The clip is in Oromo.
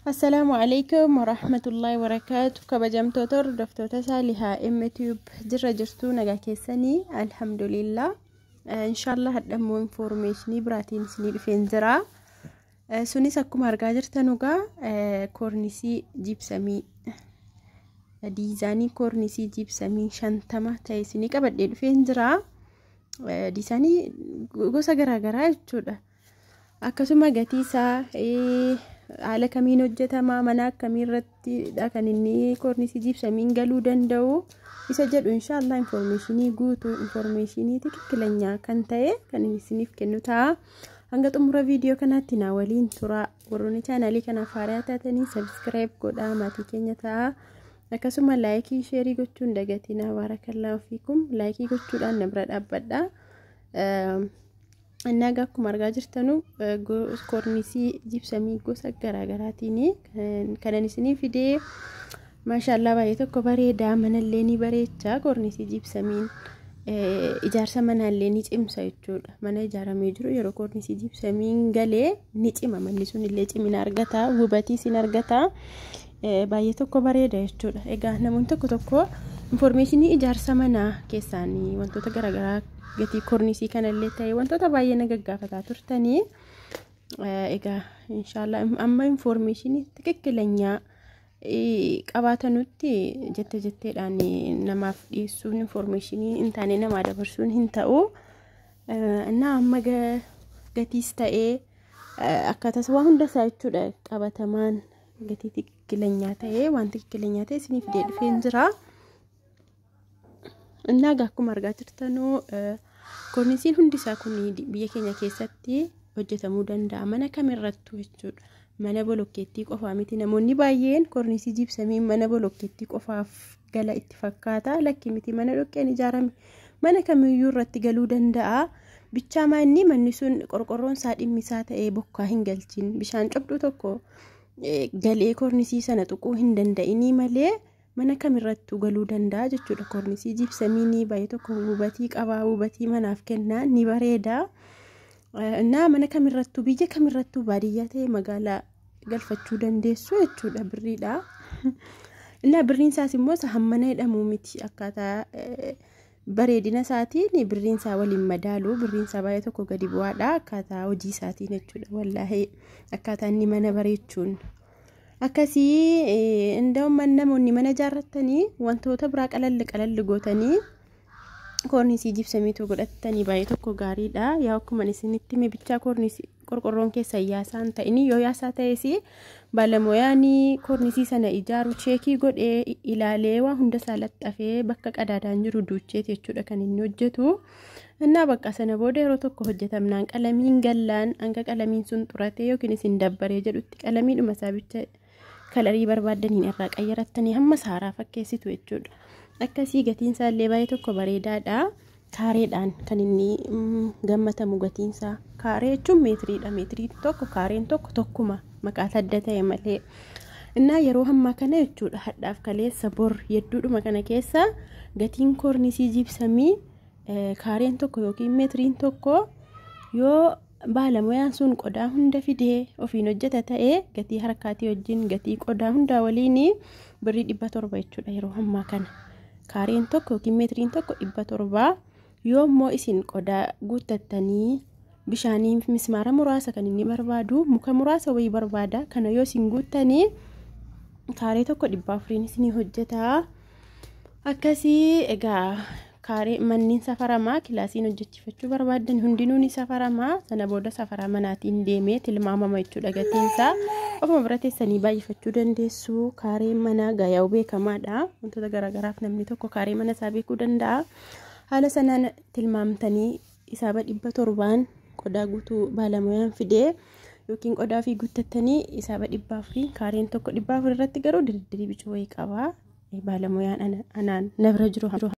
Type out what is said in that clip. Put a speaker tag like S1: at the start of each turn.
S1: Assalaamu alaikum warahmatullahi wabarakaatu. Kabajamtoota hordoftoota Saalihaa MTube, jirra jirtuu? Nagaa keessanii? Alhamdulillah. Inshaallah hadhammoo information biraatiin isinii dhufeen jira. Sunis akkuma argaa jirtan dhugaa koornisii jiibsamii, diizaanii koornisii jiibsamii 50 ta'e isinii qabadhee dhufeen jira. Diizaanii gosa garaagaraa jechuudha. Akkasuma gatii isaa, haala kamiin hojjetama, mana akkamii irrattidha kan inni koornisii jiibsamiin galuu danda'u isa jedhu, inshaallah information guutuu, information tikikkilanyaa kan ta'e kan inni isiniif kennu ta'a. Hanga xumura viidiyoo kanaatti naa waliin tura. Warroonni chaanaalii kanaaf haaraa taatanii subscribe godhaa maatii keenya ta'a. Akkasuma like, share gochuun dagatinaa. Baarakallaahu fiikum. Like gochuudhaan na bira dhaabbadha. Innaa akkuma argaa jirtanu koornisii jibsamii gosa garaagaraatiin kanan isinii fidee, maashaallah, baay'ee tokko bareedaa. Manallee ni bareecha. Koornisii jibsamiin ijaarsa manaallee ni cimsa jechuudha. Mana ijaaramee jiru yeroo koornisii jibsamiin galee ni cima, manni sun illee cimina argata, hubatiis ni argata. Baay'ee tokko bareeda jechuudha. Egaa namoonni tokko tokko information ijaarsa manaa keessaanii wantoota garaagaraa, gatii koornisii kanallee ta'e, wantoota baay'ee na gaggaafataa turtanii. Egaa inshaallah amma information tikikkilanyaa qabaatanutti jette jetteedhaan namaaf dhiyeessuun, information hin taane namaa dabarsuun hin ta'u. Innaa amma gatiis ta'ee akkaataa waa hunda isaa jechuudha, qabatamaan gatii tikikkilanyaa ta'ee, waan tikikkilanyaa ta'e isinii fidee dhufeen jira. Innaa akkuma argaa jirtanuu koornisiin hundi isaa kun biyya keenya keessatti hojjetamuu danda'a, mana kamirrattuu jechuudha. Mana bolokkeettii qofaa miti. Namoonni baay'een koornisii jibsamii mana bolokkeettii qofaaf gala itti fakkaata. Lakki, miti. Mana dhoqqeen ijaarame, mana kamiyyuu irratti galuu danda'a. Bichaa inni manni sun qorqorroon isaa dhimmisaa ta'ee bokkaa hin galchin, bishaan cobduu tokko galee koornisii sana tuquu hin danda'inii malee mana kamirrattuu galuu danda'a jechuudha. Koornisii jibsamiin baay'ee tokko hubatii qaba, hubatii manaaf kennaa, ni bareeda. Innaa mana kamirrattuu, biyya kamirrattuu, baadiyyaa ta'e magaalaa galfachuu dandeessu jechuudha, birriidha. Innaa birriin isaas immoo isa hammana jedhamu miti. Akkaataa bareedina isaatiin birriin isaa waliin madaalu, birriin isaa baay'ee tokko gadi bu'aadha akkaataa hojii isaatiin jechuudha. Wallaahi, akkaataa inni mana bareechuun. Akkasii inda'uun namoonni mana ijaarratanii wantoota biraa qalalli qalalli gootanii koornisii jibsamiitu godhatanii baay'ee tokko gaariidha. Yaa, akkuma isinitti hime, bichaa koornisii qorqorroon keessa yaasaa hin ta'in. Yoo yaasaa ta'es baalamoyaan koornisii sana ijaaru check godhee ilaalee, waa hunda isaa laxxafee, bakka qadaadaan jiru duucheeti jechuudha kan inni hojjetu. Innaa bakka sana booda yeroo tokko hojjetamnaan qalamiin gallaan hanga qalamiin sun xuratee yookiin isin dabbaree jedhutti qalamiidhuma isaa bicha color barbaaddaniin irraa qayyarattanii hamma saaraa fakkeessitu jechuudha. Akkasii gatiin isaa illee baay'ee tokko bareedaadha. Kaareedhaan kan inni gammatamu gatiinsaa. Kaaree jechuun meetiriidha. Meetirii tokko, kaareen tokko tokkuma, maqaa adda ta'e malee. Innaa yeroo ammaa kana jechuudha, hadhaaf kaleessa bor yedduudhuma kana keessa gatiin koornisii jibsamii kaareen tokko yookiin meetiriin tokko, yoo baalamoyaan sun qodaa hunda fidee ofiin hojjeta ta'ee, gatii harkaatii wajjin, gatii qodaa hundaa waliin birrii 700 jechuudha yeroo ammaa kana. Kaareen tokko yookiin meetiriin tokko 700. Yoo immoo isin qodaa guuttattanii, bishaanii, mismaara muraasa kan inni barbaadu, muka muraasa wayii barbaada, kana yoo isin guuttanii kaaree tokko 400n isinii hojjeta. Akkasii egaa kaaree manneen safaramaa, kilaasiin hojjechifachuu barbaaddan hundinuu ni safaramaa. Sana booda safaraa manaatiin deemee tilmaamama jechuudha gatiinsaa. Ofuma bira teessanii baay'ifachuu dandeessu. Kaareen manaa gayaa'u beekamaadha. Wantoota garaagaraaf namni tokko kaaree mana isaa beekuu danda'a. Haala sanaan tilmaamtanii isaaba 700n qodaa guutuu baalamoyaan fidee yookiin qodaa ofii guuttattanii isaaba 400n, kaareen tokko 400 irratti garuu diriirii bicuu wayii qaba. Baalamoyaan anaan na bira jiru.